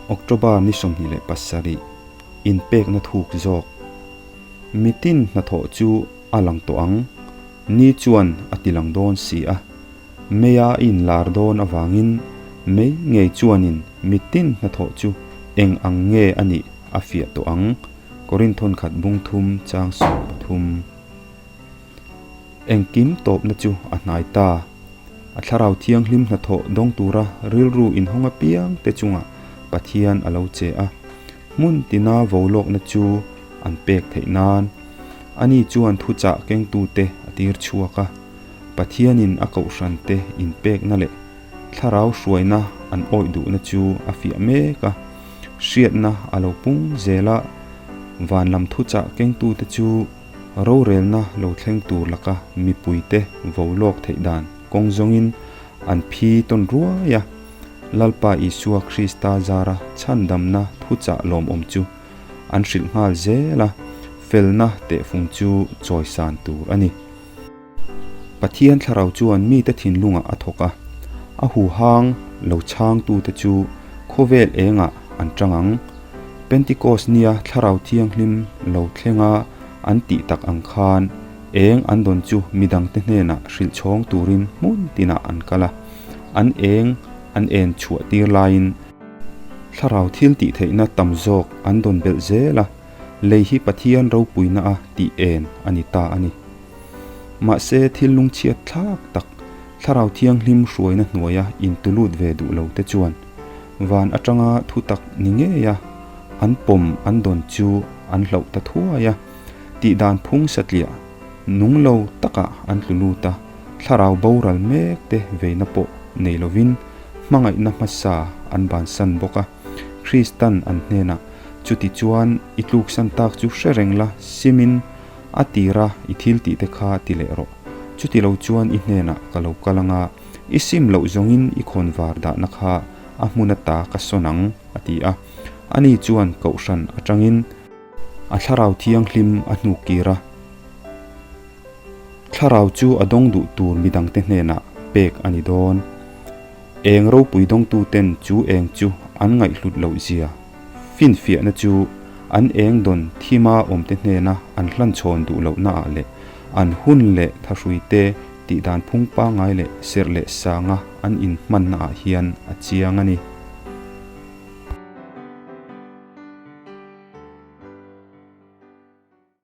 October ni 27 inpekna thuk zawk. Mitin hnathawh chu a lang tawh ang. Ni chuan a ti lang dawn si a. Meia i inlar dawn avangin mei ngei chuanin mitin hnathawh chu eng ang nge a nih a fiah tawh ang. Korinthon khat bung thum chang 13. Engkim tawpna chu a hnai ta. A thlarau thianghlim hnathawh dawng tura rilru inhawng apiang te chungah Pathian a lo che a. Hmun tina vo lawkna chu an pek theih nan ani chuan thuchah kengtute a tir chhuak a. Pathianin a kohhrante inpekna leh thlarau hruaina an awih duhna chu a fiah mek a. Hriatna a lo pung zel a, van lam thuchah kengtute chu rorelna lo thleng tur laka mipuite vo lawk theih dan kawng zawngin an phi tawn ruai a. Lalpa Isua Krista zara chhandamna thuchah lawmawm chu an hrilh nghal zel a, felna tehfung chu chawisan tur a ni. Pathian thlarau chuan mite thinlungah a thawk a, a huhang lo chhangtute chu khawvel engah an tang ang. Pentikos nia thlarau thianghlim lo thlenga an tih tak ang khan eng an dawn chu midangte hnenah hrilh chhawng turin hmun tinah an kal a, an eng an en chhuah tir laiin thlarau thil tih theihna tam zawk an dawn belh zel a, lei hi Pathian ropuina a tih en a ni ta a ni. Mahse thil lungchhiat thlak tak thlarau thianghlim hruaina hnuaia intulut ve duh lo te chuan van atanga thu tak ni ngei a, an pawm an dawn chu an hlauh ta thuai a, tihdan phung satliah nung lo takah an tlu lut a, thlarau boral mek te veina pawh nei lovin hmangaihna hmasa an bansan bawk a, Kristan an hnenah chuti chuan i tluksan tak chu hre reng la simin a tira i thil tih te kha ti leh rawh. Chuti lo chuan i hnenah ka lo kal anga, i sim loh zawngin i khawn var dahna kha a hmun ata ka sawn ang, a ti a. Ani chuan kohhran atangin a thlarau thianghlim a hnuk kir a. Thlarau chu a dawng duh tur midangte hnenah pek a ni dawn. Eng ropui dawngtuten chu eng chu an ngaihhlut loh zia finfiahna chu an eng dawn thima awmte hnena an hlanchhawn duh lohnaah leh an hun leh thahrui te tihdan phung pangngai leh serh leh sanga an inhmannaah hian a chiang a ni.